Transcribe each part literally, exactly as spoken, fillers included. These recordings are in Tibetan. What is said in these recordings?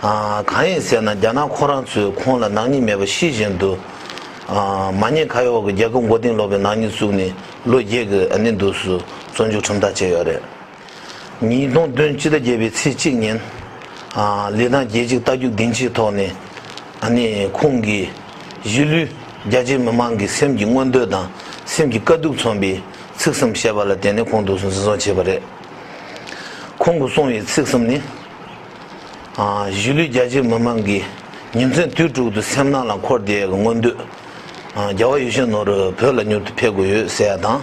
ཨ། གང་ཡིན་ཟེར་ན། རྒྱ་ནག་ཁོ་རང་ཚོས་ཁོང་ལ་ནག་ཉེས་མེད་པ་ཤེས་བཞིན་དུ། ཨ། མ་ཉེས་ཁ་གཡོག་གི་རྒྱལ་ཁབ་མགོ་རྟིང་སློག་པའི་ནག་ཉེས་བཙུགས་ནས་ལོ་བརྒྱད་ཀྱི་ཨ་ནི་འདུག་སུ་བཙོན་འཇུག་ཁྲིམས་ཐག་བཅད་ཡོད་རེད། ཉིས་སྟོང་བདུན་ཕྱི་ཟླ་བརྒྱད་པའི་ཚེས་གཅིག་ཉིན། ཨ། ལི་ཐང་རྒྱལ་གཅེས་རྟ་རྒྱུག་སྡིངས་ཆའི་ཐོག་ནས། ཨ་ནི་ཁོང་གིས་གཞིས་ལུས་རྒྱ་ཆེའི་མི་མང་གི་སེམས་ཀྱི་མངོན་འདོད་དང་སེམས་ཀྱི་དཀའ་སྡུག་མཚོན་པའི་ཚིག་གསུམ་བཤད་པ་ལ་བརྟེན་ནས་ཁོང་འདུག་སུ་འཛིན་བཟུང་བྱས་པ་རེད། ཁོང་གིས་གསུངས་པའི་ཚིག་གསུམ་ནི། ཨ། གཞིས་ལུས་རྒྱ་ཆེའི་མི་མང་གིས་ཉིན་མཚན་དུས་དྲུག་ཏུ་སེམས་ནང་ལ་འཁོར་བསྡད་ཡག་གི་མངོན་འདོད། ཨ། རྒྱལ་བ་ཡིད་བཞིན་ནོར་བུ་བོད་ལ་མྱུར་དུ་ཕེབས་དགོས་ཡོད་ཟེར་ཡ་དང་།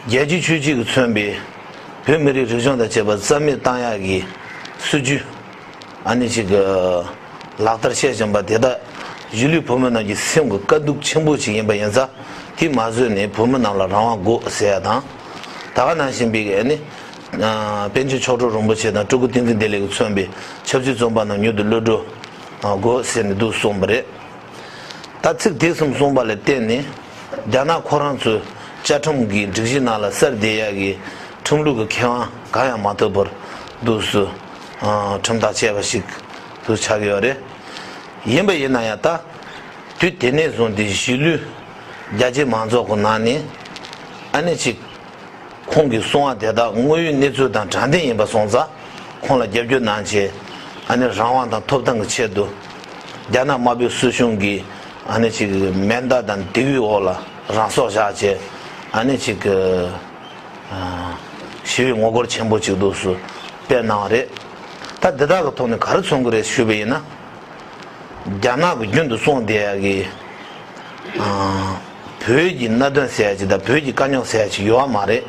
རྒྱལ་གཅེས་ཆོས་གཅེས་ཀྱིས་མཚོན་པའི་བོད་མི་རིགས་རིག་གཞུང་དང་བཅས་པ་རྩ་མེད་བཏང་ཡག་གི་སྲིད་ཇུས། ཨ་ནི་ཅིག་གི་ལག་བསྟར་བྱེད་བཞིན་པ་དེ་དག་གཞིས་ལུས་བོད་མི་རྣམས་ཀྱི་སེམས་ཀྱི་དཀའ་སྡུག་ཆེན་པོ་ཅིག་ཡིན་པ་ཡིན་ཙང་། དེ་མ་བཟོད་ནས་བོད་མི་རྣམས་ལ་རང་དབང་དགོས་ཟེར་ཡ་དང་། ད་ག་ནང་བཞིན་པའི་ཨ་ནི། ཨ། པཎ་ཆེན་མཆོག་སྤྲུལ་རིན་པོ་ཆེ་དང་སྤྲུལ་སྐུ་བསྟན་འཛིན་བདེ་ལེགས་ཀྱིས་མཚོན་པའི་ཆབ་སྲིད་བཙོན་པ་རྣམས་མྱུར་དུ་གློད་གྲོལ་དགོས་ཟེར་ནས་འདུག་གསུངས་པ་རེད། ད་ཚིག་དེ་གསུམ་གསུངས་པ་ལ་བརྟེན་ནས། རྒྱ་ནག་ཁོ་རང་ཚོའི་བཅའ་ཁྲིམས་ཀྱི་སྒྲིག་གཞི་ནང་ལ་གསལ་བསྡད་ཡག་གི་ཁྲིམས་ལུགས་ཀྱི་ཁེ་དབང་གང་ཡང་མ་ཐོབ་པར་འདུག་སུ། ཨ། ཁྲིམས་ཐག་བཅད་པ་ཞིག་ཏུ་ཆགས་ཀྱི་ཡོད་རེད། ཡིན་པ་ཡིན་ན་ཡང་། ད་དུས་དེ་ནས་བཟུང་སྟེ་གཞིས་ལུས་རྒྱ་ཆེའི་མང་ཚོགས་ཀྱི་ནང་ནས། ཨ་ནི་ཅིག་ཁོང་གིས་གསུང་བ་དེ་དག་དངོས་ཡོད་གནས་ཚུལ་དང་དྲང་བདེན་ཡིན་པ་སོང་ཙང་། ཁོང་ལ་རྒྱབ་སྐྱོར་གནང་བྱས། ཨ་ནི་རང་དབང་དང་ཐོབ་ཐང་གི་ཆེད་དུ། རྒྱ་ནག་དམར་པོའི་སྲིད་གཞུང་གི་ཨ་ནི་ཅིག་མེ་མདའ་དང་མདེའུའི་འོག་ལ་རང་སྲོག་བཞག་བྱས། ཨ་ནི་ཅིག་གི། ཨ། ཞི་བའི་ངོ་རྒོལ་ཆེན་པོ་ཅིག་འདུག་སུ་སྤེལ་གནང་བ་རེད། ད་འདི་དག་གི་ཐོག་ནས་ག་རེ་མཚོན་གྱི་རེད་ཞུས་པ་ཡིན་ན། རྒྱ་ནག་གིས་རྒྱུན་དུ་གསུངས་བསྡད་ཡག་གི། ཨ། བོད་ཀྱི་གནད་དོན་ཟེར་ཡག་ཅིག་དང་བོད་ཀྱི་དཀའ་རྙོག་ཟེར་ཡག་ཅིག་ཡོད་པ་མ་རེད།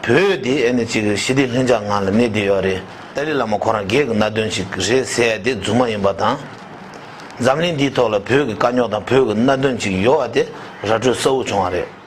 བོད་དེ་ཨ་ནི་ཅིག་ཞི་བདེ་ལྷིང་འཇགས་ངང་ལ་གནས་བསྡད་ཡོད་རེད། ཏཱ་ལའི་བླ་མ་ཁོ་རང་སྒེར་གྱི་གནད་དོན་ཞིག་རེད་ཟེར་ཡག་དེ་རྫུན་མ་ཡིན་པ་དང་། འཛམ་གླིང་འདིའི་ཐོག་ལ་བོད་ཀྱི་དཀའ་རྙོག་དང་བོད་ཀྱི་གནད་དོན་ཅིག་ཡོད་པ་དེ་ར་སྤྲོད་གསལ་པོ་བྱུང་བ་རེད།